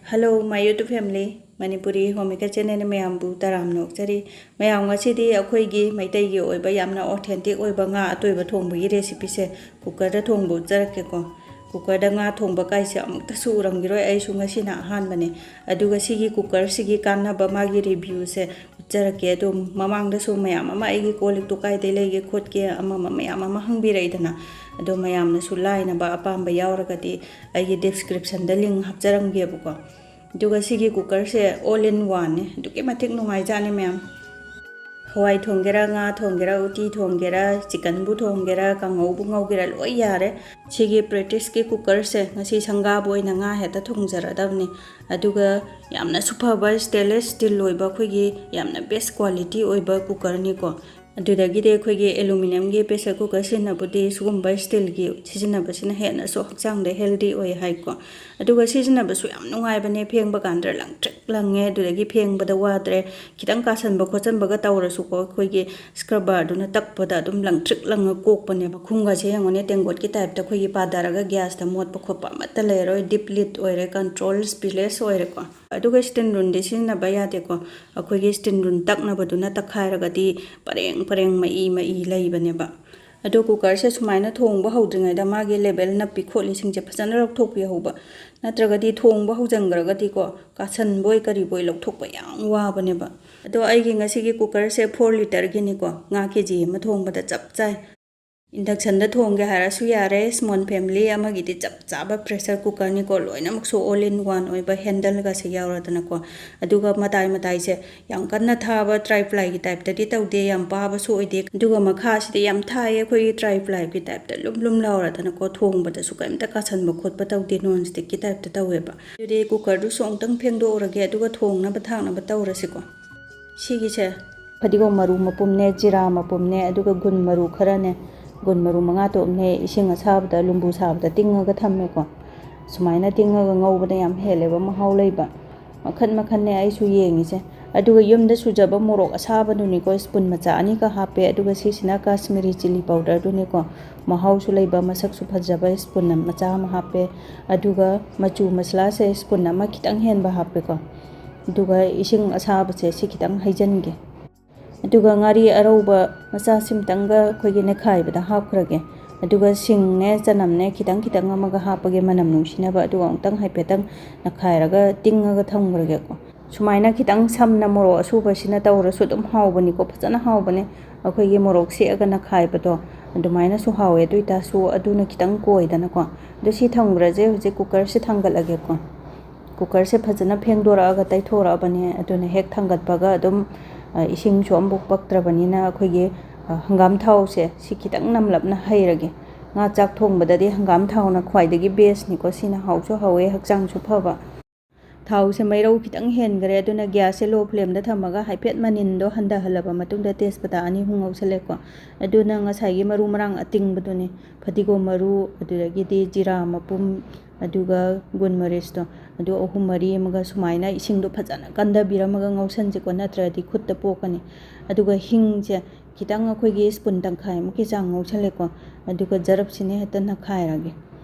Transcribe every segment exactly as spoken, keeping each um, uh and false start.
Hello, my YouTube family, Manipuri Homemaker channel ꯃꯌꯥꯝꯕꯨ ꯇꯔꯥꯝꯅ ꯑꯣꯛꯆꯔꯤ꯫ ꯃꯌꯥꯝ, ꯉꯁꯤꯗꯤ ꯑꯩꯈꯣꯏꯒꯤ ꯃꯩꯇꯩꯒꯤ ꯑꯣꯏꯕ ꯌꯥꯝꯅ authentic ꯑꯣꯏꯕ ꯉꯥ ꯑꯇꯣꯏꯕ ꯊꯣꯡꯕꯒꯤ recipeꯁꯦ cookerꯗ ꯊꯣꯡꯕ ꯎꯠꯆꯔꯛꯀꯦꯀꯣ꯫ Cookerꯗ ꯉꯥ ꯊꯣꯡꯕ ꯀꯥꯏꯁꯦ ꯑꯃꯨꯛꯇꯁꯨ ꯎꯔꯝꯈꯤꯔꯣꯏ, ꯑꯩꯁꯨ ꯉꯁꯤꯅ ꯑꯍꯥꯟꯕꯅꯦ꯫ ꯑꯗꯨꯒ ꯁꯤꯒꯤ cookerꯁꯤꯒꯤ ꯀꯥꯟꯅꯕ, ꯃꯥꯒꯤ reviewꯁꯦ ꯎꯠꯆꯔꯛꯀꯦ꯫ ꯑꯗꯣ ꯃꯃꯥꯡꯗꯁꯨ ꯃꯌꯥꯝ ꯑꯃ ꯑꯩꯒꯤ ꯀꯣꯜ ꯂꯤꯛꯇꯣ ꯀꯥꯏꯗꯩ ꯂꯩꯒꯦ ꯈꯣꯠꯀꯦ ꯑꯃ ꯑꯃ ꯃꯌꯥꯝ ꯑꯃ ꯍꯪꯕꯤꯔꯛꯏꯗꯅ, ꯑꯗꯣ ꯃꯌꯥꯝꯅꯁꯨ ꯂꯥꯏꯅꯕ ꯑꯄꯥꯝꯕ ꯌꯥꯎꯔꯒꯗꯤ ꯑꯩꯒꯤ descriptionꯗ link ꯍꯥꯞꯆꯔꯝꯒꯦꯕꯀꯣ꯫ ꯑꯗꯨꯒ ꯁꯤꯒꯤ cookerꯁꯦ all in oneꯅꯦ, ꯑꯗꯨꯛꯀꯤ ꯃꯇꯤꯛ ꯅꯨꯡꯉꯥꯏꯖꯥꯠꯅꯤ ꯃꯌꯥꯝ꯫ ꯍꯋꯥꯏ ꯊꯣꯡꯒꯦꯔꯥ, ꯉꯥ ꯊꯣꯡꯒꯦꯔꯥ, ꯎꯇꯤ ꯊꯣꯡꯒꯦꯔꯥ, chickenꯕꯨ ꯊꯣꯡꯒꯦꯔꯥ, ꯀꯥꯡꯉꯧꯕꯨ ꯉꯧꯒꯦꯔꯥ, ꯂꯣꯏ ꯌꯥꯔꯦ꯫ ꯁꯤꯒꯤ Praticeꯀꯤ cookerꯁꯦ ꯉꯁꯤ ꯁꯪꯒꯥꯕ ꯑꯣꯏꯅ ꯉꯥ ꯍꯦꯛꯇ ꯊꯣꯡꯖꯔꯗꯕꯅꯤ꯫ ꯑꯗꯨꯒ ꯌꯥꯝꯅꯁꯨ ꯐꯕ stainless steel ꯑꯣꯏꯕ, ꯑꯩꯈꯣꯏꯒꯤ ꯌꯥꯝꯅ best quality ꯑꯣꯏꯕ cookerꯅꯤꯀꯣ꯫ ꯑꯗꯨꯗꯒꯤꯗꯤ ꯑꯩꯈꯣꯏꯒꯤ aluminiumꯒꯤ pressure cooker ꯁꯤꯖꯤꯟꯅꯕꯗꯤ ꯁꯤꯒꯨꯝꯕ steelꯒꯤ ꯁꯤꯖꯤꯟꯅꯕꯁꯤꯅ ꯍꯦꯟꯅꯁꯨ ꯍꯛꯆꯥꯡꯗ healthy ꯑꯣꯏ ꯍꯥꯏꯀꯣ꯫ ꯑꯗꯨꯒ ꯁꯤꯖꯤꯟꯅꯕꯁꯨ ꯌꯥꯝ ꯅꯨꯡꯉꯥꯏꯕꯅꯦ, ꯐꯦꯡꯕ ꯀꯥꯟꯗ ꯂꯪꯇ꯭ꯔꯤꯛ ꯂꯪꯉꯦ, ꯑꯗꯨꯗꯒꯤ ꯐꯦꯡꯕꯗ ꯋꯥꯗ꯭ꯔꯦ꯫ ꯈꯤꯇꯪ ꯀꯥꯁꯟꯕ ꯈꯣꯠꯆꯟꯕꯒ ꯇꯧꯔꯁꯨꯀꯣ, ꯑꯩꯈꯣꯏꯒꯤ scrubberꯗꯨꯅ ꯇꯛꯄꯗ ꯑꯗꯨꯝ ꯂꯪꯇ꯭ꯔꯤꯛ ꯂꯪꯉ ꯀꯣꯛꯄꯅꯦꯕ꯫ ꯈꯨꯡꯒꯁꯦ ꯌꯦꯡꯉꯨꯅꯦ, ꯇꯦꯡꯀꯣꯠꯀꯤ typeꯇ ꯑꯩꯈꯣꯏꯒꯤ ꯄꯥꯊꯔꯒ gasꯇ ꯃꯣꯠꯄ ꯈꯣꯠꯄ ꯑꯃꯠꯇ ꯂꯩꯔꯣꯏ, deep lid ꯑꯣꯏꯔꯦ, control spillless ꯑꯣꯏꯔꯦꯀꯣ꯫ ꯑꯗꯨꯒ stain runꯗꯤ ꯁꯤꯖꯤꯟꯅꯕ ꯌꯥꯗꯦꯀꯣ꯫ ꯑꯩꯈꯣꯏꯒꯤ stain run ꯇꯛꯅꯕꯗꯨꯅ ꯇꯛꯈꯥꯏꯔꯒꯗꯤ ꯄꯔꯦꯡ ꯄꯔꯦꯡ ꯃꯏ ꯃꯏ ꯂꯩꯕꯅꯦꯕ꯫ ꯑꯗꯣ cookerꯁꯦ ꯁꯨꯃꯥꯏꯅ ꯊꯣꯡꯕ ꯍꯧꯗ꯭ꯔꯤꯉꯩꯗ ꯃꯥꯒꯤ label ꯅꯞꯄꯤ ꯈꯣꯠꯂꯤꯁꯤꯡꯁꯦ ꯐꯖꯅ ꯂꯧꯊꯣꯛꯄꯤꯍꯧꯕ, ꯅꯠꯇ꯭ꯔꯒꯗꯤ ꯊꯣꯡꯕ ꯍꯧꯖꯟꯈ꯭ꯔꯒꯗꯤꯀꯣ, ꯀꯥꯁꯟꯕꯣꯏ ꯀꯔꯤꯕꯣꯏ ꯂꯧꯊꯣꯛꯄ ꯌꯥꯝ ꯋꯥꯕꯅꯦꯕ꯫ ꯑꯗꯣ ꯑꯩꯒꯤ ꯉꯁꯤꯒꯤ cookerꯁꯦ four litreꯒꯤꯅꯤꯀꯣ, ꯉꯥ KG ꯑꯃ ꯊꯣꯡꯕꯗ ꯆꯞ ꯆꯥꯏ꯫ Inductionꯗ ꯊꯣꯡꯒꯦ ꯍꯥꯏꯔꯁꯨ ꯌꯥꯔꯦ, small family ꯑꯃꯒꯤꯗꯤ ꯆꯞ ꯆꯥꯕ pressure cookerꯅꯤꯀꯣ, ꯂꯣꯏꯅꯃꯛꯁꯨ all in one ꯑꯣꯏꯕ, handleꯒꯁꯦ ꯌꯥꯎꯔꯗꯅꯀꯣ꯫ ꯑꯗꯨꯒ ꯃꯇꯥꯏ ꯃꯇꯥꯏꯁꯦ ꯌꯥꯝ ꯀꯟꯅ ꯊꯥꯕ triplyꯒꯤ typeꯇꯗꯤ ꯇꯧꯗꯦ, ꯌꯥꯝ ꯄꯥꯕꯁꯨ ꯑꯣꯏꯗꯦ꯫ ꯑꯗꯨꯒ ꯃꯈꯥꯁꯤꯗꯤ ꯌꯥꯝ ꯊꯥꯏꯌꯦ, ꯑꯩꯈꯣꯏꯒꯤ triplyꯒꯤ typeꯇ ꯂꯨꯝ ꯂꯨꯝ ꯂꯥꯎꯔꯗꯅꯀꯣ, ꯊꯣꯡꯕꯗꯁꯨ ꯀꯔꯤꯝꯇ ꯀꯥꯁꯟꯕ ꯈꯣꯠꯄ ꯇꯧꯗꯦ, non stickꯀꯤ typeꯇ ꯇꯧꯋꯦꯕ꯫ ꯑꯗꯨꯗꯤ cookerꯗꯨꯁꯨ ꯑꯃꯨꯛꯇꯪ ꯐꯦꯡꯗꯣꯛꯎꯔꯒꯦ, ꯑꯗꯨꯒ ꯊꯣꯡꯅꯕ ꯊꯥꯛꯅꯕ ꯇꯧꯔꯁꯤꯀꯣ꯫ ꯁꯤꯒꯤꯁꯦ ꯐꯗꯤꯒꯣꯝ ꯃꯔꯨ ꯃꯄꯨꯝꯅꯦ, ꯖꯤꯔꯥ ꯃꯄꯨꯝꯅꯦ, ꯑꯗꯨꯒ ꯒꯨꯟ ꯃꯔꯨ ꯈꯔꯅꯦ, ꯒꯨꯟ ꯃꯔꯨ ꯃꯉꯥ ꯇꯔꯨꯛꯅꯦ, ꯏꯁꯤꯡ ꯑꯁꯥꯕꯗ, ꯂꯨꯝꯕꯨ ꯁꯥꯕꯗ ꯇꯤꯡꯉꯒ ꯊꯝꯃꯦꯀꯣ꯫ ꯁꯨꯃꯥꯏꯅ ꯇꯤꯡꯉꯒ ꯉꯧꯕꯗ ꯌꯥꯝ ꯍꯦꯜꯂꯦꯕ ꯃꯍꯥꯎ ꯂꯩꯕ꯫ ꯃꯈꯟ ꯃꯈꯟꯅꯦ ꯑꯩꯁꯨ ꯌꯦꯡꯉꯤꯁꯦ꯫ ꯑꯗꯨꯒ ꯌꯨꯝꯗ ꯁꯨꯖꯕ ꯃꯣꯔꯣꯛ ꯑꯁꯥꯕꯗꯨꯅꯤꯀꯣ, spoon ꯃꯆꯥ ꯑꯅꯤꯈꯛ ꯍꯥꯞꯄꯦ꯫ ꯑꯗꯨꯒ ꯁꯤꯁꯤꯅ Kashmiri chilli powderꯗꯨꯅꯤꯀꯣ, ꯃꯍꯥꯎꯁꯨ ꯂꯩꯕ, ꯃꯁꯛꯁꯨ ꯐꯖꯕ, spoon ꯃꯆꯥ ꯑꯃ ꯍꯥꯞꯄꯦ꯫ ꯑꯗꯨꯒ ꯃꯆꯨ ꯃꯁꯂꯥꯁꯦ spoon ꯑꯃ ꯈꯤꯇꯪ ꯍꯦꯟꯕ ꯍꯥꯞꯄꯦꯀꯣ꯫ ꯑꯗꯨꯒ ꯏꯁꯤꯡ ꯑꯁꯥꯕꯁꯦ ꯁꯤ ꯈꯤꯇꯪ ꯍꯩꯖꯤꯟꯒꯦ꯫ ꯑꯗꯨꯒ ꯉꯥꯔꯤ ꯑꯔꯧꯕ ꯃꯆꯥ ꯁꯤꯝꯇꯪꯒ ꯑꯩꯈꯣꯏꯒꯤ ꯅꯩꯈꯥꯏꯕꯗ ꯍꯥꯞꯈ꯭ꯔꯒꯦ꯫ ꯑꯗꯨꯒ ꯁꯤꯡꯅꯦ, ꯆꯅꯝꯅꯦ ꯈꯤꯇꯪ ꯈꯤꯇꯪ ꯑꯃꯒ ꯍꯥꯞꯄꯒꯦ, ꯃꯅꯝ ꯅꯨꯡꯁꯤꯅꯕ꯫ ꯑꯗꯨꯒ ꯑꯃꯨꯛꯇꯪ ꯍꯥꯏꯐꯦꯠꯇꯪ ꯅꯩꯈꯥꯏꯔꯒ ꯇꯤꯡꯉꯒ ꯊꯝꯈ꯭ꯔꯒꯦꯀꯣ꯫ ꯁꯨꯃꯥꯏꯅ ꯈꯤꯇꯪ ꯁꯝꯅ ꯃꯣꯔꯣꯛ ꯑꯁꯨꯕꯁꯤꯅ ꯇꯧꯔꯁꯨ ꯑꯗꯨꯝ ꯍꯥꯎꯕꯅꯤꯀꯣ, ꯐꯖꯅ ꯍꯥꯎꯕꯅꯦ꯫ ꯑꯩꯈꯣꯏꯒꯤ ꯃꯣꯔꯣꯛ ꯁꯦꯛꯑꯒ ꯅꯩꯈꯥꯏꯕꯗꯣ ꯑꯗꯨꯃꯥꯏꯅꯁꯨ ꯍꯥꯎꯋꯦ꯫ ꯑꯗꯨ ꯑꯣꯏꯇꯥꯔꯁꯨ ꯑꯗꯨꯅ ꯈꯤꯇꯪ ꯀꯣꯏꯗꯅꯀꯣ꯫ ꯑꯗꯣ ꯁꯤ ꯊꯝꯈ꯭ꯔꯁꯦ꯫ ꯍꯧꯖꯤꯛ cookerꯁꯦ ꯊꯥꯡꯒꯠꯂꯒꯦꯀꯣ꯫ Cookerꯁꯦ ꯐꯖꯅ ꯐꯦꯡꯗꯣꯔꯛꯑꯒ ꯇꯩꯊꯣꯔꯛꯑꯕꯅꯦ꯫ ꯑꯗꯨꯅ ꯍꯦꯛ ꯊꯥꯡꯒꯠꯄꯒ ꯑꯗꯨꯝ, ꯑ, ꯏꯁꯤꯡꯁꯨ ꯑꯃꯐꯥꯎ ꯄꯛꯇ꯭ꯔꯕꯅꯤꯅ ꯑꯩꯈꯣꯏꯒꯤ, ꯑ, ꯍꯪꯒꯥꯝ ꯊꯥꯎꯁꯦ ꯁꯤ ꯈꯤꯇꯪ ꯅꯝꯂꯞꯅ ꯍꯩꯔꯒꯦ꯫ ꯉꯥ ꯆꯥꯛ ꯊꯣꯡꯕꯗꯗꯤ ꯍꯪꯒꯥꯝ ꯊꯥꯎꯅ ꯈ꯭ꯋꯥꯏꯗꯒꯤ bestꯅꯤꯀꯣ꯫ ꯁꯤꯅ ꯍꯥꯎꯁꯨ ꯍꯥꯎꯋꯦ, ꯍꯛꯆꯥꯡꯁꯨ ꯐꯕ꯫ ꯊꯥꯎꯁꯦ ꯃꯩꯔꯧ ꯈꯤꯇꯪ ꯍꯦꯟꯈ꯭ꯔꯦ, ꯑꯗꯨꯅ gasꯁꯦ low flameꯗ ꯊꯝꯃꯒ ꯍꯥꯏꯐꯦꯠ ꯃꯅꯤꯟꯗꯣ ꯍꯟꯊꯍꯜꯂꯕ ꯃꯇꯨꯡꯗ ꯇꯦꯖꯄꯇꯥ ꯑꯅꯤ ꯑꯍꯨꯝ ꯉꯧꯁꯜꯂꯦꯀꯣ꯫ ꯑꯗꯨꯅ ꯉꯁꯥꯏꯒꯤ ꯃꯔꯨ ꯃꯔꯥꯡ ꯑꯇꯤꯡꯕꯗꯨꯅꯦ, ꯐꯗꯤꯒꯣꯝ ꯃꯔꯨ, ꯑꯗꯨꯗꯒꯤꯗꯤ ꯖꯤꯔꯥ ꯃꯄꯨꯝ, ꯑꯗꯨꯒ ꯒꯨꯟ ꯃꯔꯤꯁꯇꯣ, ꯑꯗꯨ ꯑꯍꯨꯝ ꯃꯔꯤ ꯑꯃꯒ ꯁꯨꯃꯥꯏꯅ ꯏꯁꯤꯡꯗꯣ ꯐꯖꯅ ꯀꯟꯊꯕꯤꯔꯝꯃꯒ ꯉꯧꯁꯟꯁꯤꯀꯣ, ꯅꯠꯇ꯭ꯔꯗꯤ ꯈꯨꯠꯇ ꯄꯣꯛꯀꯅꯤ꯫ ꯑꯗꯨꯒ ꯍꯤꯡꯁꯦ ꯈꯤꯇꯪ ꯑꯩꯈꯣꯏꯒꯤ spoon ꯇꯪꯈꯥꯏꯃꯨꯛꯀꯤ ꯆꯥꯡ ꯉꯧꯁꯜꯂꯦꯀꯣ꯫ ꯑꯗꯨꯒ ꯖꯔꯞꯁꯤꯅ ꯍꯦꯛꯇ ꯅꯩꯈꯥꯏꯔꯒꯦ꯫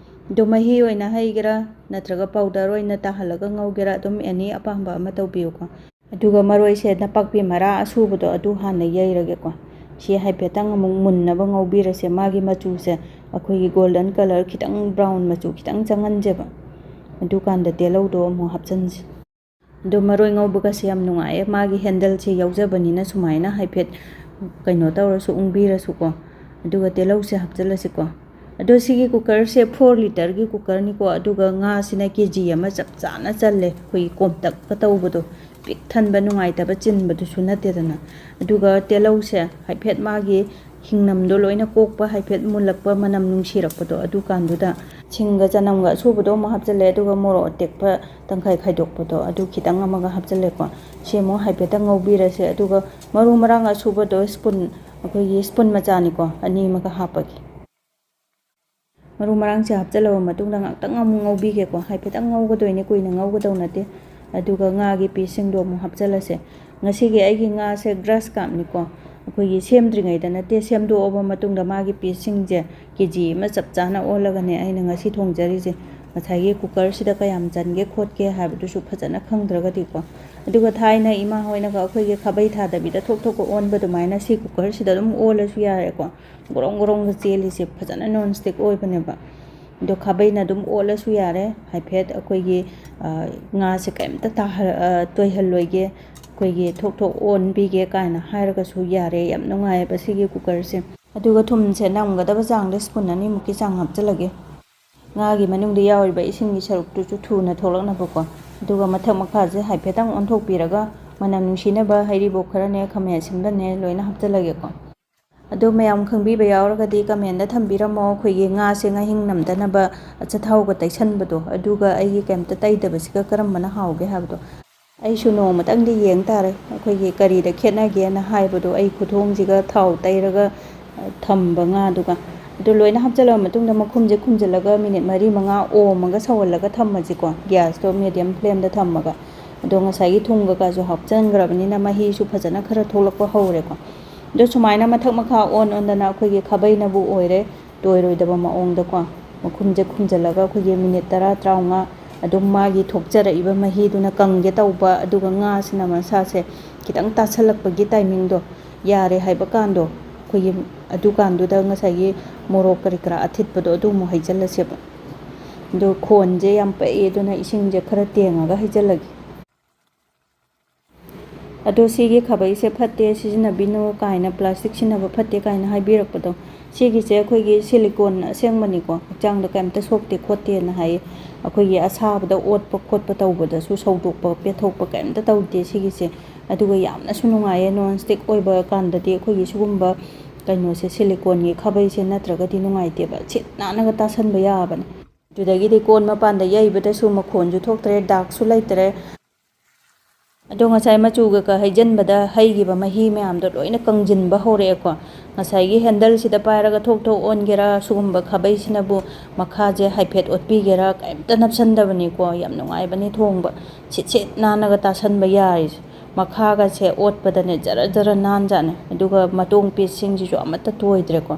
ꯑꯗꯣ ꯃꯍꯤ ꯑꯣꯏꯅ ꯍꯩꯒꯦꯔꯥ ꯅꯠꯇ꯭ꯔꯒ powder ꯑꯣꯏꯅ ꯇꯥꯍꯜꯂꯒ ꯉꯧꯒꯦꯔꯥ, ꯑꯗꯨꯝ any ꯑꯄꯥꯝꯕ ꯑꯃ ꯇꯧꯕꯤꯌꯨꯀꯣ꯫ ꯑꯗꯨꯒ ꯃꯔꯣꯏꯁꯦ ꯅꯄꯥꯛꯄꯤ ꯃꯔꯥ ꯑꯁꯨꯕꯗꯣ ꯑꯗꯨ ꯍꯥꯟꯅ ꯌꯩꯔꯒꯦꯀꯣ꯫ ꯁꯤ ꯍꯥꯏꯐꯦꯠꯇꯪ ꯑꯃꯨꯛ ꯃꯨꯟꯅꯕ ꯉꯧꯕꯤꯔꯁꯦ꯫ ꯃꯥꯒꯤ ꯃꯆꯨꯁꯦ ꯑꯩꯈꯣꯏꯒꯤ golden colour ꯈꯤꯇꯪ, brown ꯃꯆꯨ ꯈꯤꯇꯪ ꯆꯪꯍꯟꯁꯦꯕ꯫ ꯑꯗꯨꯀꯥꯟꯗ ꯇꯤꯜꯍꯧꯗꯣ ꯑꯃꯨꯛ ꯍꯥꯞꯆꯤꯟꯁꯦ꯫ ꯑꯗꯣ ꯃꯔꯣꯏ ꯉꯧꯕꯒꯁꯦ ꯌꯥꯝ ꯅꯨꯡꯉꯥꯏꯌꯦ, ꯃꯥꯒꯤ handleꯁꯦ ꯌꯥꯎꯖꯕꯅꯤꯅ ꯁꯨꯃꯥꯏꯅ ꯍꯥꯏꯐꯦꯠ ꯀꯩꯅꯣ ꯇꯧꯔꯁꯨ ꯎꯪꯕꯤꯔꯁꯨꯀꯣ꯫ ꯑꯗꯨꯒ ꯇꯤꯜꯍꯧꯁꯦ ꯍꯥꯞꯆꯤꯜꯂꯁꯤꯀꯣ꯫ ꯑꯗꯣ ꯁꯤꯒꯤ cookerꯁꯦ four litreꯒꯤ cookerꯅꯤꯀꯣ, ꯑꯗꯨꯒ ꯉꯥꯁꯤꯅ KG ꯑꯃ ꯆꯞ ꯆꯥꯅ ꯆꯜꯂꯦ꯫ ꯑꯩꯈꯣꯏꯒꯤ ꯀꯣꯝꯇꯛꯀ ꯇꯧꯕꯗꯣ, ꯄꯤꯛ ꯊꯟꯕ ꯅꯨꯡꯉꯥꯏꯇꯕ ꯆꯤꯟꯕꯗꯨꯁꯨ ꯅꯠꯇꯦꯗꯅ꯫ ꯑꯗꯨꯒ ꯇꯤꯜꯍꯧꯁꯦ ꯍꯥꯏꯐꯦꯠ ꯃꯥꯒꯤ ꯍꯤꯡꯅꯝꯗꯣ ꯂꯣꯏꯅ ꯀꯣꯛꯄ, ꯍꯥꯏꯐꯦꯠ ꯃꯨꯜꯂꯛꯄ, ꯃꯅꯝ ꯅꯨꯡꯁꯤꯔꯛꯄꯗꯣ, ꯑꯗꯨꯀꯥꯟꯗꯨꯗ ꯁꯤꯡꯒ ꯆꯅꯝꯒ ꯑꯁꯨꯕꯗꯣ ꯑꯃꯨꯛ ꯍꯥꯞꯆꯤꯜꯂꯦ, ꯑꯗꯨꯒ ꯃꯣꯔꯣꯛ ꯑꯇꯦꯛꯄ ꯇꯪꯈꯥꯏ ꯈꯥꯏꯗꯣꯛꯄꯗꯣ ꯑꯗꯨ ꯈꯤꯇꯪ ꯑꯃꯒ ꯍꯥꯞꯆꯤꯜꯂꯦꯀꯣ꯫ ꯁꯤ ꯑꯃꯨꯛ ꯍꯥꯏꯐꯦꯠꯇꯪ ꯉꯧꯕꯤꯔꯁꯦ꯫ ꯑꯗꯨꯒ ꯃꯔꯨ ꯃꯔꯥꯡ ꯑꯁꯨꯕꯗꯣ spoon, ꯑꯩꯈꯣꯏꯒꯤ spoon ꯃꯆꯥꯅꯤꯀꯣ, ꯑꯅꯤ ꯑꯃꯒ ꯍꯥꯞꯄꯒꯦ꯫ ꯃꯔꯨ ꯃꯔꯥꯡꯁꯦ ꯍꯥꯞꯆꯤꯜꯂꯕ ꯃꯇꯨꯡꯗ ꯉꯥꯛꯇꯪ ꯑꯃꯨꯛ ꯉꯧꯕꯤꯒꯦꯀꯣ꯫ ꯍꯥꯏꯐꯦꯠꯇꯪ ꯉꯧꯒꯗꯣꯏꯅꯦ, ꯀꯨꯏꯅ ꯉꯧꯒꯗꯧ ꯅꯠꯇꯦ꯫ ꯑꯗꯨꯒ ꯉꯥꯒꯤ ꯄꯤꯁꯁꯤꯡꯗꯣ ꯑꯃꯨꯛ ꯍꯥꯞꯆꯤꯜꯂꯁꯦ꯫ ꯉꯁꯤꯒꯤ ꯑꯩꯒꯤ ꯉꯥꯁꯦ ꯒ꯭ꯔꯥꯁ ꯀꯥꯞꯅꯤꯀꯣ꯫ ꯑꯩꯈꯣꯏꯒꯤ ꯁꯦꯝꯗ꯭ꯔꯤꯉꯩꯗ ꯅꯠꯇꯦ, ꯁꯦꯝꯗꯣꯛꯑꯕ ꯃꯇꯨꯡꯗ ꯃꯥꯒꯤ ꯄꯤꯁꯁꯤꯡꯁꯦ ꯀꯦ ꯖꯤ ꯑꯃ ꯆꯞ ꯆꯥꯅ ꯑꯣꯜꯂꯒꯅꯦ ꯑꯩꯅ ꯉꯁꯤ ꯊꯣꯡꯖꯔꯤꯁꯦ꯫ ꯉꯁꯥꯏꯒꯤ ꯀꯨꯀꯔꯁꯤꯗ ꯀꯌꯥꯝ ꯆꯟꯒꯦ ꯈꯣꯠꯀꯦ ꯍꯥꯏꯕꯗꯨꯁꯨ ꯐꯖꯅ ꯈꯪꯗ꯭ꯔꯒꯗꯤꯀꯣ꯫ ꯑꯗꯨꯒ ꯊꯥꯏꯅ ꯏꯃꯥ ꯍꯣꯏꯅꯒ ꯑꯩꯈꯣꯏꯒꯤ ꯈꯥꯕꯩ ꯊꯥꯗꯕꯤꯗ ꯊꯣꯛ ꯊꯣꯛꯀ ꯑꯣꯟꯕ ꯑꯗꯨꯃꯥꯏꯅ ꯁꯤ ꯀꯨꯀꯔꯁꯤꯗ ꯑꯗꯨꯝ ꯑꯣꯜꯂꯁꯨ ꯌꯥꯔꯦꯀꯣ꯫ ꯒꯣꯔꯣꯡ ꯒꯣꯔꯣꯡꯒ ꯆꯦꯜꯂꯤꯁꯦ ꯐꯖꯅ ꯅꯣꯟ ꯁ꯭ꯇꯤꯛ ꯑꯣꯏꯕꯅꯦꯕ꯫ ꯑꯗꯣ ꯈꯥꯕꯩꯅ ꯑꯗꯨꯝ ꯑꯣꯠꯂꯁꯨ ꯌꯥꯔꯦ꯫ ꯍꯥꯏꯐꯦꯠ ꯑꯩꯈꯣꯏꯒꯤ, ꯑ, ꯉꯥꯁꯦ ꯀꯩꯝꯇ ꯇꯥꯍ-, ꯑ, ꯇꯣꯏꯍꯜꯂꯣꯏꯒꯦ, ꯑꯩꯈꯣꯏꯒꯤ ꯊꯣꯛ ꯊꯣꯛ ꯑꯣꯟꯕꯤꯒꯦ ꯀꯥꯏꯅ ꯍꯥꯏꯔꯒꯁꯨ ꯌꯥꯔꯦ꯫ ꯌꯥꯝ ꯅꯨꯡꯉꯥꯏꯌꯦꯕ ꯁꯤꯒꯤ ꯀꯨꯀꯔꯁꯦ꯫ ꯑꯗꯨꯒ ꯊꯨꯝꯁꯦ ꯅꯝꯒꯗꯕ ꯆꯥꯡꯗ ꯁ꯭ꯄꯨꯟ ꯑꯅꯤꯃꯨꯛꯀꯤ ꯆꯥꯡ ꯍꯥꯞꯆꯤꯜꯂꯒꯦ꯫ ꯉꯥꯒꯤ ꯃꯅꯨꯡꯗ ꯌꯥꯎꯔꯤꯕ ꯏꯁꯤꯡꯒꯤ ꯁꯔꯨꯛꯇꯨꯁꯨ ꯊꯨꯅ ꯊꯣꯛꯂꯛꯅꯕꯀꯣ꯫ ꯑꯗꯨꯒ ꯃꯊꯛ ꯃꯈꯥꯁꯦ ꯍꯥꯏꯐꯦꯠꯇꯪ ꯑꯣꯟꯊꯣꯛꯄꯤꯔꯒ ꯃꯅꯝ ꯅꯨꯡꯁꯤꯅꯕ ꯍꯩꯔꯤꯕꯣꯞ ꯈꯔꯅꯦ, ꯈꯥꯃꯦꯟ ꯑꯁꯤꯟꯕꯅꯦ ꯂꯣꯏꯅ ꯍꯥꯞꯆꯤꯜꯂꯒꯦꯀꯣ꯫ ꯑꯗꯣ ꯃꯌꯥꯝ ꯈꯪꯕꯤꯕ ꯌꯥꯎꯔꯒꯗꯤ ꯀꯃꯦꯟꯗ ꯊꯝꯕꯤꯔꯝꯃꯣ, ꯑꯩꯈꯣꯏꯒꯤ ꯉꯥꯁꯦ ꯉꯥꯍꯤꯡ ꯅꯝꯗꯅꯕ ꯑꯆꯥꯊꯥꯎꯒ ꯇꯩꯁꯟꯕꯗꯣ, ꯑꯗꯨꯒ ꯑꯩꯒꯤ ꯀꯩꯝꯇ ꯇꯩꯗꯕꯁꯤꯒ ꯀꯔꯝꯕꯅ ꯍꯥꯎꯒꯦ ꯍꯥꯏꯕꯗꯣ꯫ ꯑꯩꯁꯨ ꯅꯣꯡꯃꯇꯪꯗꯤ ꯌꯦꯡ ꯇꯥꯔꯦ, ꯑꯩꯈꯣꯏꯒꯤ ꯀꯔꯤꯗ ꯈꯦꯠꯅꯒꯦꯅ ꯍꯥꯏꯕꯗꯣ꯫ ꯑꯩ ꯈꯨꯊꯣꯡꯁꯤꯒ ꯊꯥꯎ ꯇꯩꯔꯒ, ꯑ, ꯊꯝꯕ ꯉꯥꯗꯨꯒ꯫ ꯑꯗꯨ ꯂꯣꯏꯅ ꯍꯥꯞꯆꯤꯜꯂꯕ ꯃꯇꯨꯡꯗ ꯃꯈꯨꯝꯁꯦ ꯈꯨꯝꯖꯤꯜꯂꯒ ꯃꯤꯅꯤꯠ ꯃꯔꯤ ꯃꯉꯥ ꯑꯣꯝꯃꯒ ꯁꯧꯍꯜꯂꯒ ꯊꯝꯃꯁꯤꯀꯣ, ꯒ꯭ꯌꯥꯁꯇꯣ ꯃꯦꯗꯤꯌꯝ ꯐ꯭ꯂꯦꯝꯗ ꯊꯝꯃꯒ꯫ ꯑꯗꯣ ꯉꯁꯥꯏꯒꯤ ꯊꯨꯝ ꯀꯩꯀꯥꯁꯨ ꯍꯥꯞꯆꯤꯟꯈ꯭ꯔꯕꯅꯤꯅ ꯃꯍꯤꯁꯨ ꯐꯖꯅ ꯈꯔ ꯊꯣꯛꯂꯛꯄ ꯍꯧꯔꯦꯀꯣ꯫ ꯑꯗꯣ ꯁꯨꯃꯥꯏꯅ ꯃꯊꯛ ꯃꯈꯥ ꯑꯣꯟ ꯑꯣꯟꯗꯅ ꯑꯩꯈꯣꯏꯒꯤ ꯈꯥꯕꯩꯅꯕꯨ ꯑꯣꯏꯔꯦ ꯇꯣꯏꯔꯣꯏꯗꯕ ꯃꯑꯣꯡꯗꯀꯣ, ꯃꯈꯨꯝꯁꯦ ꯈꯨꯝꯖꯤꯜꯂꯒ ꯑꯩꯈꯣꯏꯒꯤ ꯃꯤꯅꯤꯠ ꯇꯔꯥ, ꯇꯔꯥꯃꯉꯥ ꯑꯗꯨꯝ ꯃꯥꯒꯤ ꯊꯣꯛꯆꯔꯛꯏꯕ ꯃꯍꯤꯗꯨꯅ ꯀꯪꯒꯦ ꯇꯧꯕ, ꯑꯗꯨꯒ ꯉꯥꯁꯤꯅ ꯃꯁꯥꯁꯦ ꯈꯤꯇꯪ ꯇꯥꯁꯜꯂꯛꯄꯒꯤ ꯇꯥꯏꯃꯤꯡꯗꯣ ꯌꯥꯔꯦ ꯍꯥꯏꯕ ꯀꯥꯟꯗꯣ, ꯑꯩꯈꯣꯏꯒꯤ ꯑꯗꯨꯀꯥꯟꯗꯨꯗ ꯉꯁꯥꯏꯒꯤ ꯃꯣꯔꯣꯛ ꯀꯔꯤ ꯀꯔꯥ ꯑꯊꯤꯠꯄꯗꯣ ꯑꯗꯨ ꯑꯃꯨꯛ ꯍꯩꯖꯤꯜꯂꯁꯦꯕ꯫ ꯑꯗꯣ ꯈꯣꯟꯁꯦ ꯌꯥꯝ ꯄꯛꯑꯦ, ꯑꯗꯨꯅ ꯏꯁꯤꯡꯁꯦ ꯈꯔ ꯇꯦꯡꯉꯒ ꯍꯩꯖꯤꯜꯂꯒꯦ꯫ ꯑꯗꯣ ꯁꯤꯒꯤ ꯈꯥꯕꯩꯁꯦ ꯐꯠꯇꯦ, ꯁꯤꯖꯤꯟꯅꯕꯤꯅꯨ ꯀꯥꯏꯅ, ꯄ꯭ꯂꯥꯁꯇꯤꯛ ꯁꯤꯖꯤꯟꯅꯕ ꯐꯠꯇꯦ ꯀꯥꯏꯅ ꯍꯥꯏꯕꯤꯔꯛꯄꯗꯣ, ꯁꯤꯒꯤꯁꯦ ꯑꯩꯈꯣꯏꯒꯤ ꯁꯤꯂꯤꯀꯣꯟ ꯑꯁꯦꯡꯕꯅꯤꯀꯣ, ꯍꯛꯆꯥꯡꯗ ꯀꯩꯝꯇ ꯁꯣꯛꯇꯦ ꯈꯣꯠꯇꯦꯅ ꯍꯥꯏꯌꯦ꯫ ꯑꯩꯈꯣꯏꯒꯤ ꯑꯁꯥꯕꯗ ꯑꯣꯠꯄ ꯈꯣꯠꯄ ꯇꯧꯕꯗꯁꯨ ꯁꯧꯗꯣꯛꯄ ꯄꯦꯠꯊꯣꯛꯄ ꯀꯩꯝꯇ ꯇꯧꯗꯦ ꯁꯤꯒꯤꯁꯦ꯫ ꯑꯗꯨꯒ ꯌꯥꯝꯅꯁꯨ ꯅꯨꯡꯉꯥꯏꯌꯦ, ꯅꯣꯟ ꯁ꯭ꯇꯤꯛ ꯑꯣꯏꯕ ꯀꯥꯟꯗꯗꯤ ꯑꯩꯈꯣꯏꯒꯤ ꯁꯤꯒꯨꯝꯕ ꯀꯩꯅꯣꯁꯦ, ꯁꯤꯂꯤꯀꯣꯟꯒꯤ ꯈꯥꯕꯩꯁꯦ ꯅꯠꯇ꯭ꯔꯒꯗꯤ ꯅꯨꯡꯉꯥꯏꯇꯦꯕ, ꯁꯤꯠ ꯅꯥꯟꯅꯒ ꯇꯥꯁꯟꯕ ꯌꯥꯕꯅꯦ꯫ ꯑꯗꯨꯗꯒꯤꯗꯤ ꯀꯣꯟ ꯃꯄꯥꯟꯗ ꯌꯩꯕꯗꯁꯨ ꯃꯈꯣꯟꯁꯨ ꯊꯣꯛꯇ꯭ꯔꯦ, ꯗꯥꯛꯁꯨ ꯂꯩꯇ꯭ꯔꯦ꯫ ꯑꯗꯣ ꯉꯁꯥꯏ ꯃꯆꯨꯒ ꯀ-, ꯍꯩꯖꯤꯟꯕꯗ ꯍꯩꯈꯤꯕ ꯃꯍꯤ ꯃꯌꯥꯝꯗꯣ ꯂꯣꯏꯅ ꯀꯪꯁꯤꯟꯕ ꯍꯧꯔꯛꯑꯦꯀꯣ꯫ ꯉꯁꯥꯏꯒꯤ ꯍꯦꯟꯗꯜꯁꯤꯗ ꯄꯥꯏꯔꯒ ꯊꯣꯛ ꯊꯣꯛ ꯑꯣꯟꯒꯦꯔꯥ, ꯁꯤꯒꯨꯝꯕ ꯈꯥꯕꯩꯁꯤꯅꯕꯨ ꯃꯈꯥꯁꯦ ꯍꯥꯏꯐꯦꯠ ꯑꯣꯠꯄꯤꯒꯦꯔꯥ, ꯀꯩꯝꯇ ꯅꯞꯁꯟꯗꯕꯅꯤꯀꯣ꯫ ꯌꯥꯝ ꯅꯨꯡꯉꯥꯏꯕꯅꯤ ꯊꯣꯡꯕ, ꯁꯤꯠ ꯁꯤꯠ ꯅꯥꯟꯅꯒ ꯇꯥꯁꯟꯕ ꯌꯥꯔꯤꯁꯦ꯫ ꯃꯈꯥꯒꯁꯦ ꯑꯣꯠꯄꯗꯅꯦ ꯖꯔ ꯖꯔ ꯅꯥꯟꯖꯥꯠꯅꯦ꯫ ꯑꯗꯨꯒ ꯃꯇꯣꯡ ꯄꯤꯁꯁꯤꯡꯁꯤꯁꯨ ꯑꯃꯠꯇ ꯇꯣꯏꯗ꯭ꯔꯦꯀꯣ꯫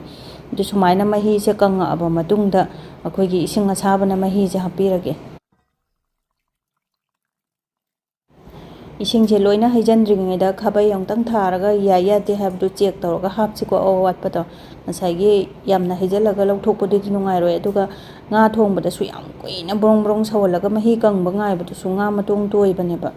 ꯑꯗꯨ ꯁꯨꯃꯥꯏꯅ ꯃꯍꯤꯁꯦ ꯀꯪꯉꯛꯑꯕ ꯃꯇꯨꯡꯗ ꯑꯩꯈꯣꯏꯒꯤ ꯏꯁꯤꯡ ꯑꯁꯥꯕꯅ ꯃꯍꯤꯁꯦ ꯍꯥꯞꯄꯤꯔꯒꯦ꯫ ꯏꯁꯤꯡꯁꯦ ꯂꯣꯏꯅ ꯍꯩꯖꯤꯟꯗ꯭ꯔꯤꯉꯩꯗ ꯈꯥꯕꯩ ꯑꯃꯨꯛꯇꯪ ꯊꯥꯔꯒ ꯌꯥꯏ ꯌꯥꯗꯦ ꯍꯥꯏꯕꯗꯨ ꯆꯦꯛ ꯇꯧꯔꯒ ꯍꯥꯞꯁꯤꯀꯣ, ꯑꯋꯥꯠꯄꯗꯣ꯫ ꯉꯁꯥꯏꯒꯤ ꯌꯥꯝꯅ ꯍꯩꯖꯤꯜꯂꯒ ꯂꯧꯊꯣꯛꯄꯗꯨꯗꯤ ꯅꯨꯡꯉꯥꯏꯔꯣꯏ꯫ ꯑꯗꯨꯒ ꯉꯥ ꯊꯣꯡꯕꯗꯁꯨ ꯌꯥꯝ ꯀꯨꯏꯅ ꯕ꯭ꯔꯣꯡ ꯕ꯭ꯔꯣꯡ ꯁꯧꯍꯜꯂꯒ ꯃꯍꯤ ꯀꯪꯕ ꯉꯥꯏꯕꯗꯨꯁꯨ ꯉꯥ ꯃꯇꯣꯡ ꯇꯣꯏꯕꯅꯦꯕ꯫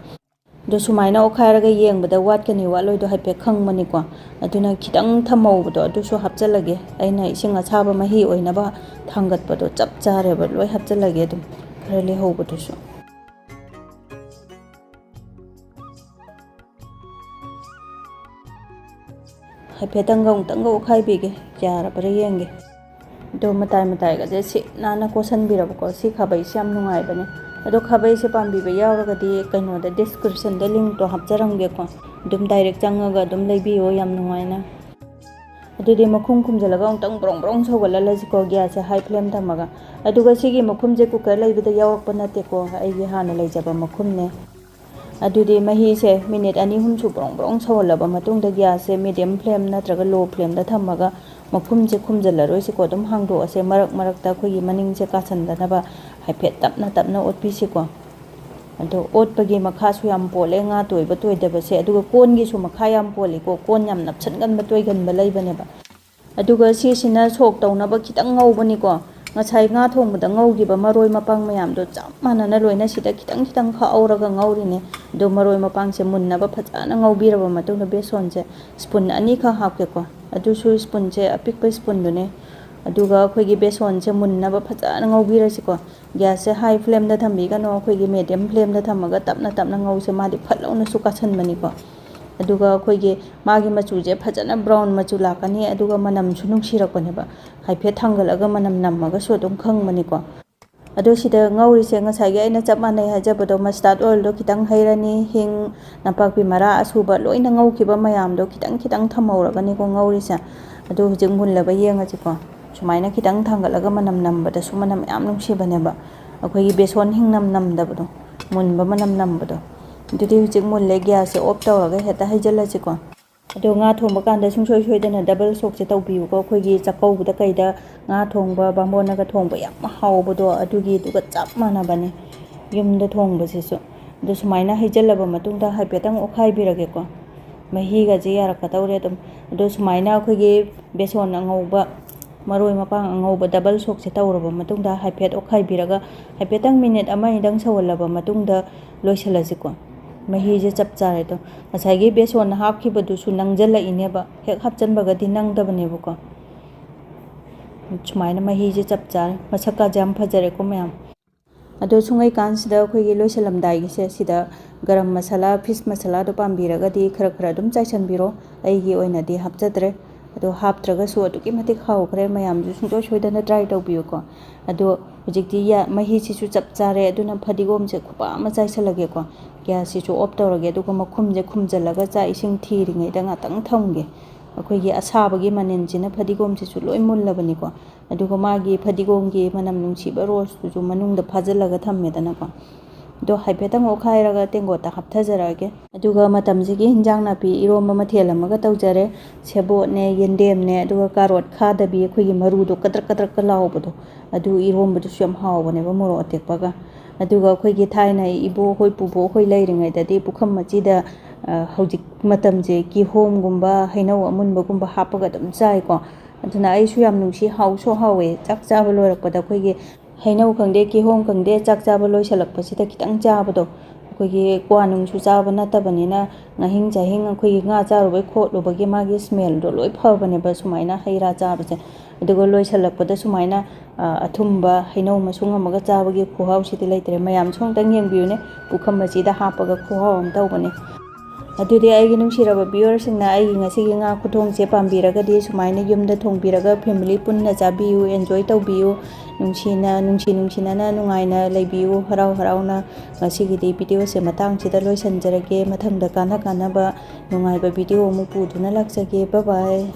ꯑꯗꯣ ꯁꯨꯃꯥꯏꯅ ꯑꯣꯠꯈꯥꯏꯔꯒ ꯌꯦꯡꯕꯗ ꯋꯥꯠꯀꯅꯤ ꯋꯥꯠꯂꯣꯏꯗꯣ ꯍꯥꯏꯐꯦꯠ ꯈꯪꯕꯅꯤꯀꯣ꯫ ꯑꯗꯨꯅ ꯈꯤꯇꯪ ꯊꯝꯍꯧꯕꯗꯣ ꯑꯗꯨꯁꯨ ꯍꯥꯞꯆꯤꯜꯂꯒꯦ꯫ ꯑꯩꯅ ꯏꯁꯤꯡ ꯑꯁꯥꯕ ꯃꯍꯤ ꯑꯣꯏꯅꯕ ꯊꯥꯡꯒꯠꯄꯗꯣ ꯆꯞ ꯆꯥꯔꯦꯕ, ꯂꯣꯏ ꯍꯥꯞꯆꯤꯜꯂꯒꯦ ꯑꯗꯨꯝ, ꯈꯔ ꯂꯩꯍꯧꯕꯗꯨꯁꯨ꯫ ꯍꯥꯏꯐꯦꯠꯇꯪꯒ ꯑꯃꯨꯛꯇꯪꯒ ꯑꯣꯠꯈꯥꯏꯕꯤꯒꯦ, ꯌꯥꯔꯕ꯭ꯔꯥ ꯌꯦꯡꯒꯦ꯫ ꯑꯗꯣ ꯃꯇꯥꯏ ꯃꯇꯥꯏꯒꯁꯦ ꯁꯤꯠ ꯅꯥꯟꯅ ꯀꯣꯠꯁꯟꯕꯤꯔꯕꯀꯣ꯫ ꯁꯤ ꯈꯥꯕꯩꯁꯦ ꯌꯥꯝ ꯅꯨꯡꯉꯥꯏꯕꯅꯦ꯫ ꯑꯗꯣ ꯈꯥꯕꯩꯁꯦ ꯄꯥꯝꯕꯤꯕ ꯌꯥꯎꯔꯒꯗꯤ ꯀꯩꯅꯣꯗ descriptionꯗ linkꯇꯣ ꯍꯥꯞꯆꯔꯝꯒꯦꯀꯣ, ꯑꯗꯨꯝ direct ꯆꯪꯉꯒ ꯑꯗꯨꯝ ꯂꯩꯕꯤꯌꯣ, ꯌꯥꯝ ꯅꯨꯡꯉꯥꯏꯅ꯫ ꯑꯗꯨꯗꯤ ꯃꯈꯨꯝ ꯈꯨꯝꯖꯤꯜꯂꯒ ꯑꯃꯨꯛꯇꯪ ꯕ꯭ꯔꯣꯡ ꯕ꯭ꯔꯣꯡ ꯁꯧꯒꯠꯍꯜꯂꯁꯤꯀꯣ, gasꯁꯦ high flame ꯊꯝꯃꯒ꯫ ꯑꯗꯨꯒ ꯁꯤꯒꯤ ꯃꯈꯨꯝꯁꯦ cooker ꯂꯩꯕꯗ ꯌꯥꯎꯔꯛꯄ ꯅꯠꯇꯦꯀꯣ, ꯑꯩꯒꯤ ꯍꯥꯟꯅ ꯂꯩꯖꯕ ꯃꯈꯨꯝꯅꯦ꯫ ꯑꯗꯨꯗꯤ ꯃꯍꯤꯁꯦ minute ꯑꯅꯤ ꯑꯍꯨꯝꯁꯨ ꯕ꯭ꯔꯣꯡ ꯕ꯭ꯔꯣꯡ ꯁꯧꯍꯜꯂꯕ ꯃꯇꯨꯡꯗ gasꯁꯦ medium flameꯅ ꯅꯠꯇ꯭ꯔꯒ low flameꯗ ꯊꯝꯃꯒ ꯃꯈꯨꯝꯁꯦ ꯈꯨꯝꯖꯤꯜꯂꯔꯣꯏꯁꯤꯀꯣ꯫ ꯑꯗꯨꯝ ꯍꯥꯡꯗꯣꯛꯑꯁꯦ, ꯃꯔꯛ ꯃꯔꯛꯇ ꯑꯩꯈꯣꯏꯒꯤ ꯃꯅꯤꯡꯁꯦ ꯀꯥꯁꯟꯗꯅꯕ ꯍꯥꯏꯐꯦꯠ ꯇꯞꯅ ꯇꯞꯅ ꯑꯣꯠꯄꯤꯁꯤꯀꯣ꯫ ꯑꯗꯣ ꯑꯣꯠꯄꯒꯤ ꯃꯈꯥꯁꯨ ꯌꯥꯝ ꯄꯣꯜꯂꯦ ꯉꯥ ꯇꯣꯏꯕ ꯇꯣꯏꯗꯕꯁꯦ, ꯑꯗꯨꯒ ꯀꯣꯟꯒꯤꯁꯨ ꯃꯈꯥ ꯌꯥꯝ ꯄꯣꯜꯂꯤꯀꯣ꯫ ꯀꯣꯟ ꯌꯥꯝ ꯅꯞꯁꯟꯒꯟꯕ ꯇꯣꯏꯒꯟꯕ ꯂꯩꯕꯅꯦꯕ꯫ ꯑꯗꯨꯒ ꯁꯤꯁꯤꯅ ꯁꯣꯛ ꯇꯧꯅꯕ ꯈꯤꯇꯪ ꯉꯧꯕꯅꯤꯀꯣ꯫ ꯉꯁꯥꯏ ꯉꯥ ꯊꯣꯡꯕꯗ ꯉꯧꯈꯤꯕ ꯃꯔꯣꯏ ꯃꯄꯥꯡ ꯃꯌꯥꯝꯗꯣ ꯆꯞ ꯃꯥꯟꯅꯅ ꯂꯣꯏꯅ ꯁꯤꯗ ꯈꯤꯇꯪ ꯈꯤꯇꯪ ꯈꯥꯛꯍꯧꯔꯒ ꯉꯧꯔꯤꯅꯦ꯫ ꯑꯗꯣ ꯃꯔꯣꯏ ꯃꯄꯥꯡꯁꯦ ꯃꯨꯟꯅꯕ ꯐꯖꯅ ꯉꯧꯕꯤꯔꯕ ꯃꯇꯨꯡꯗ ꯕꯦꯁꯣꯟꯁꯦ spoon ꯑꯅꯤꯈꯛ ꯍꯥꯞꯀꯦꯀꯣ꯫ ꯑꯗꯨꯁꯨ spoonꯁꯦ ꯑꯄꯤꯛꯄ spoonꯗꯨꯅꯦ꯫ ꯑꯗꯨꯒ ꯑꯩꯈꯣꯏꯒꯤ ꯕꯦꯁꯣꯟꯁꯦ ꯃꯨꯟꯅꯕ ꯐꯖꯅ ꯉꯧꯕꯤꯔꯁꯤꯀꯣ꯫ Gasꯁꯦ high flameꯗ ꯊꯝꯕꯤꯒꯅꯣ, ꯑꯩꯈꯣꯏꯒꯤ medium flameꯗ ꯊꯝꯃꯒ ꯇꯞꯅ ꯇꯞꯅ ꯉꯧꯁꯦ, ꯃꯥꯗꯤ ꯐꯠ ꯂꯥꯎꯅꯁꯨ ꯀꯥꯁꯟꯕꯅꯤꯀꯣ꯫ ꯑꯗꯨꯒ ꯑꯩꯈꯣꯏꯒꯤ ꯃꯥꯒꯤ ꯃꯆꯨꯁꯦ ꯐꯖꯅ brown ꯃꯆꯨ ꯂꯥꯛꯀꯅꯤ, ꯑꯗꯨꯒ ꯃꯅꯝꯁꯨ ꯅꯨꯡꯁꯤꯔꯛꯄꯅꯦꯕ꯫ ꯍꯥꯏꯐꯦꯠ ꯊꯥꯡꯒꯠꯂꯒ ꯃꯅꯝ ꯅꯝꯃꯒꯁꯨ ꯑꯗꯨꯝ ꯈꯪꯕꯅꯤꯀꯣ꯫ ꯑꯗꯣ ꯁꯤꯗ ꯉꯧꯔꯤꯁꯦ ꯉꯁꯥꯏꯒꯤ ꯑꯩꯅ ꯆꯞ ꯃꯥꯟꯅꯩ ꯍꯥꯏꯖꯕꯗꯣ, mustard oilꯗꯣ ꯈꯤꯇꯪ ꯍꯩꯔꯅꯤ, ꯍꯤꯡ, ꯅꯄꯥꯛꯄꯤ ꯃꯔꯥ ꯑꯁꯨꯕ ꯂꯣꯏꯅ ꯉꯧꯈꯤꯕ ꯃꯌꯥꯝꯗꯣ ꯈꯤꯇꯪ ꯈꯤꯇꯪ ꯊꯝꯍꯧꯔꯒꯅꯤꯀꯣ ꯉꯧꯔꯤꯁꯦ꯫ ꯑꯗꯨ ꯍꯧꯖꯤꯛ ꯃꯨꯜꯂꯕ ꯌꯦꯡꯉꯁꯤꯀꯣ꯫ ꯁꯨꯃꯥꯏꯅ ꯈꯤꯇꯪ ꯊꯥꯡꯒꯠꯂꯒ ꯃꯅꯝ ꯅꯝꯕꯗꯁꯨ ꯃꯅꯝ ꯌꯥꯝ ꯅꯨꯡꯁꯤꯕꯅꯦꯕ, ꯑꯩꯈꯣꯏꯒꯤ ꯕꯦꯁꯣꯟ ꯍꯤꯡꯅꯝ ꯅꯝꯗꯕꯗꯣ, ꯃꯨꯟꯕ ꯃꯅꯝ ꯅꯝꯕꯗꯣ꯫ ꯑꯗꯨꯗꯤ ꯍꯧꯖꯤꯛ ꯃꯨꯜꯂꯦ, gasꯁꯦ off ꯇꯧꯔꯒ ꯍꯦꯛꯇ ꯍꯩꯖꯤꯜꯂꯁꯤꯀꯣ꯫ ꯑꯗꯣ ꯉꯥ ꯊꯣꯡꯕ ꯀꯥꯟꯗ ꯁꯨꯡꯁꯣꯏ ꯁꯣꯏꯗꯅ double soakꯁꯦ ꯇꯧꯕꯤꯌꯨꯀꯣ꯫ ꯑꯩꯈꯣꯏꯒꯤ ꯆꯥꯛꯀꯧꯕꯗ ꯀꯩꯗ ꯉꯥ ꯊꯣꯡꯕ, ꯕꯥꯃꯣꯟꯅꯒ ꯊꯣꯡꯕ ꯌꯥꯝ ꯍꯥꯎꯕꯗꯣ, ꯑꯗꯨꯒꯤꯗꯨꯒ ꯆꯞ ꯃꯥꯟꯅꯕꯅꯦ ꯌꯨꯝꯗ ꯊꯣꯡꯕꯁꯤꯁꯨ꯫ ꯑꯗꯣ ꯁꯨꯃꯥꯏꯅ ꯍꯩꯖꯤꯜꯂꯕ ꯃꯇꯨꯡꯗ ꯍꯥꯏꯐꯦꯠꯇꯪ ꯑꯣꯠꯈꯥꯏꯕꯤꯔꯒꯦꯀꯣ꯫ ꯃꯍꯤꯒꯁꯦ ꯌꯥꯔꯛꯀꯗꯧꯔꯦ ꯑꯗꯨꯝ꯫ ꯑꯗꯣ ꯁꯨꯃꯥꯏꯅ ꯑꯩꯈꯣꯏꯒꯤ ꯕꯦꯁꯣꯟ ꯑꯉꯧꯕ, ꯃꯔꯣꯏ ꯃꯄꯥꯡ ꯑꯉꯧꯕ double soakꯁꯦ ꯇꯧꯔꯕ ꯃꯇꯨꯡꯗ ꯍꯥꯏꯐꯦꯠ ꯑꯣꯠꯈꯥꯏꯕꯤꯔꯒ ꯍꯥꯏꯐꯦꯠꯇꯪ minute ꯑꯃ ꯑꯅꯤꯗꯪ ꯁꯧꯍꯜꯂꯕ ꯃꯇꯨꯡꯗ ꯂꯣꯏꯁꯤꯜꯂꯁꯤꯀꯣ꯫ ꯃꯍꯤꯁꯦ ꯆꯞ ꯆꯥꯔꯦ ꯑꯗꯣ꯫ ꯉꯁꯥꯏꯒꯤ ꯕꯦꯁꯣꯟ ꯍꯥꯞꯈꯤꯕꯗꯨꯁꯨ ꯅꯪꯁꯤꯜꯂꯛꯏꯅꯦꯕ, ꯍꯦꯛ ꯍꯥꯞꯆꯟꯕꯒꯗꯤ ꯅꯪꯗꯕꯅꯦꯕꯀꯣ꯫ ꯁꯨꯃꯥꯏꯅ ꯃꯍꯤꯁꯦ ꯆꯞ ꯆꯥꯔꯦ, ꯃꯁꯛꯀꯥꯁꯦ ꯌꯥꯝ ꯐꯖꯔꯦꯀꯣ ꯃꯌꯥꯝ꯫ ꯑꯗꯣ ꯁꯨꯡꯉꯩꯀꯥꯟꯁꯤꯗ ꯑꯩꯈꯣꯏꯒꯤ ꯂꯣꯏꯁꯤꯜꯂꯝꯗꯥꯏꯒꯤꯁꯦ ꯁꯤꯗ ꯒꯔꯝ ꯃꯁꯥꯂꯥ, fish ꯃꯁꯥꯂꯥꯗꯣ ꯄꯥꯝꯕꯤꯔꯒꯗꯤ ꯈꯔ ꯈꯔ ꯑꯗꯨꯝ ꯆꯥꯏꯁꯟꯕꯤꯔꯣ꯫ ꯑꯩꯒꯤ ꯑꯣꯏꯅꯗꯤ ꯍꯥꯞꯆꯗ꯭ꯔꯦ꯫ ꯑꯗꯣ ꯍꯥꯞꯇ꯭ꯔꯒꯁꯨ ꯑꯗꯨꯛꯀꯤ ꯃꯇꯤꯛ ꯍꯥꯎꯈ꯭ꯔꯦ꯫ ꯃꯌꯥꯝꯁꯨ ꯁꯨꯡꯁꯣꯏ ꯁꯣꯏꯗꯅ try ꯇꯧꯕꯤꯌꯨꯀꯣ꯫ ꯑꯗꯣ ꯍꯧꯖꯤꯛꯇꯤ ꯌꯥ-, ꯃꯍꯤꯁꯤꯁꯨ ꯆꯞ ꯆꯥꯔꯦ꯫ ꯑꯗꯨꯅ ꯐꯗꯤꯒꯣꯝꯁꯦ ꯈꯨꯄꯥ ꯑꯃ ꯆꯥꯏꯁꯜꯂꯒꯦꯀꯣ꯫ Gasꯁꯤꯁꯨ off ꯇꯧꯔꯒꯦ, ꯑꯗꯨꯒ ꯃꯈꯨꯝꯁꯦ ꯈꯨꯝꯖꯤꯜꯂꯒ ꯆꯥꯛ ꯏꯁꯤꯡ ꯊꯤꯔꯤꯉꯩꯗ ꯉꯥꯛꯇꯪ ꯊꯝꯒꯦ꯫ ꯑꯩꯈꯣꯏꯒꯤ ꯑꯁꯥꯕꯒꯤ ꯃꯅꯤꯟꯁꯤꯅ ꯐꯗꯤꯒꯣꯝꯁꯤꯁꯨ ꯂꯣꯏ ꯃꯨꯜꯂꯕꯅꯤꯀꯣ꯫ ꯑꯗꯨꯒ ꯃꯥꯒꯤ ꯐꯗꯤꯒꯣꯝꯒꯤ ꯃꯅꯝ ꯅꯨꯡꯁꯤꯕ roseꯇꯨꯁꯨ ꯃꯅꯨꯡꯗ ꯐꯥꯖꯤꯜꯂꯒ ꯊꯝꯃꯦꯗꯅꯀꯣ꯫ ꯑꯗꯣ ꯍꯥꯏꯐꯦꯠꯇꯪ ꯑꯣꯠꯈꯥꯏꯔꯒ ꯇꯦꯡꯀꯣꯠꯇ ꯍꯥꯞꯊꯖꯔꯛꯑꯒꯦ꯫ ꯑꯗꯨꯒ ꯃꯇꯝꯁꯤꯒꯤ ꯍꯤꯟꯖꯥꯡ ꯅꯥꯄꯤ ꯏꯔꯣꯝꯕ ꯃꯊꯦꯜ ꯑꯃꯒ ꯇꯧꯖꯔꯦ꯫ ꯁꯦꯕꯣꯠꯅꯦ, ꯌꯦꯟꯗꯦꯝꯅꯦ, ꯑꯗꯨꯒ ꯀꯥꯔꯣꯠ ꯈꯥꯗꯕꯤ, ꯑꯩꯈꯣꯏꯒꯤ ꯃꯔꯨꯗꯣ ꯀꯗ꯭ꯔꯛ ꯀꯗ꯭ꯔꯛꯀ ꯂꯥꯎꯕꯗꯣ, ꯑꯗꯨ ꯏꯔꯣꯝꯕꯗꯨꯁꯨ ꯌꯥꯝ ꯍꯥꯎꯕꯅꯦꯕ ꯃꯣꯔꯣꯛ ꯑꯇꯦꯛꯄꯒ꯫ ꯑꯗꯨꯒ ꯑꯩꯈꯣꯏꯒꯤ ꯊꯥꯏꯅ ꯏꯕꯣꯛ ꯍꯣꯏ ꯄꯨꯕꯣꯛ ꯍꯣꯏ ꯂꯩꯔꯤꯉꯩꯗꯗꯤ ꯄꯨꯈꯝ ꯃꯆꯤꯗ, ꯑ, ꯍꯧꯖꯤꯛ ꯃꯇꯝꯁꯦ ꯀꯤꯍꯣꯝꯒꯨꯝꯕ, ꯍꯩꯅꯧ ꯑꯃꯨꯟꯕꯒꯨꯝꯕ ꯍꯥꯞꯄꯒ ꯑꯗꯨꯝ ꯆꯥꯏꯀꯣ꯫ ꯑꯗꯨꯅ ꯑꯩꯁꯨ ꯌꯥꯝ ꯅꯨꯡꯁꯤ, ꯍꯥꯎꯁꯨ ꯍꯥꯎꯋꯦ꯫ ꯆꯥꯛ ꯆꯥꯕ ꯂꯣꯏꯔꯛꯄꯗ ꯑꯩꯈꯣꯏꯒꯤ ꯍꯩꯅꯧ ꯈꯪꯗꯦ, ꯀꯤꯍꯣꯝ ꯈꯪꯗꯦ, ꯆꯥꯛ ꯆꯥꯕ ꯂꯣꯏꯁꯤꯜꯂꯛꯄꯁꯤꯗ ꯈꯤꯇꯪ ꯆꯥꯕꯗꯣ, ꯑꯩꯈꯣꯏꯒꯤ ꯀ꯭ꯋꯥ ꯅꯨꯡꯁꯨ ꯆꯥꯕ ꯅꯠꯇꯕꯅꯤꯅ, ꯉꯥꯍꯤꯡ ꯆꯥꯍꯤꯡ ꯑꯩꯈꯣꯏꯒꯤ ꯉꯥ ꯆꯥꯔꯨꯕꯩ ꯈꯣꯠꯂꯨꯕꯒꯤ ꯃꯥꯒꯤ smellꯗꯣ ꯂꯣꯏ ꯐꯕꯅꯦꯕ ꯁꯨꯃꯥꯏꯅ ꯍꯩ ꯔꯥ ꯆꯥꯕꯁꯦ꯫ ꯑꯗꯨꯒ ꯂꯣꯏꯁꯤꯜꯂꯛꯄꯗ ꯁꯨꯃꯥꯏꯅ, ꯑ, ꯑꯊꯨꯝꯕ ꯍꯩꯅꯧ ꯃꯁꯨꯡ ꯑꯃꯒ ꯆꯥꯕꯒꯤ ꯈꯨꯍꯥꯎꯁꯤꯗꯤ ꯂꯩꯇ꯭ꯔꯦ꯫ ꯃꯌꯥꯝꯁꯨ ꯑꯝꯇꯪ ꯌꯦꯡꯕꯤꯌꯨꯅꯦ, ꯄꯨꯈꯝ ꯃꯆꯤꯗ ꯍꯥꯞꯄꯒ ꯈꯨꯍꯥꯎ ꯑꯃ ꯇꯧꯕꯅꯦ꯫ ꯑꯗꯨꯗꯤ ꯑꯩꯒꯤ ꯅꯨꯡꯁꯤꯔꯕ viewerꯁꯤꯡꯅ ꯑꯩꯒꯤ ꯉꯁꯤꯒꯤ ꯉꯥ ꯈꯨꯊꯣꯡꯁꯦ ꯄꯥꯝꯕꯤꯔꯒꯗꯤ ꯁꯨꯃꯥꯏꯅ ꯌꯨꯝꯗ ꯊꯣꯡꯕꯤꯔꯒ family ꯄꯨꯟꯅ ꯆꯥꯕꯤꯌꯨ, enjoy ꯇꯧꯕꯤꯌꯨ꯫ ꯅꯨꯡꯁꯤꯅ, ꯅꯨꯡꯁꯤ ꯅꯨꯡꯁꯤꯅꯅ ꯅꯨꯡꯉꯥꯏꯅ ꯂꯩꯕꯤꯌꯨ, ꯍꯔꯥꯎ ꯍꯔꯥꯎꯅ꯫ ꯉꯁꯤꯒꯤꯗꯤ videoꯁꯦ ꯃꯇꯥꯡꯁꯤꯗ ꯂꯣꯏꯁꯤꯟꯖꯔꯒꯦ꯫ ꯃꯊꯪꯗ ꯀꯥꯟꯅ ꯀꯥꯟꯅꯕ ꯅꯨꯡꯉꯥꯏꯕ video ꯑꯃꯨꯛ ꯄꯨꯗꯨꯅ ꯂꯥꯛꯆꯒꯦ꯫ Bye bye꯫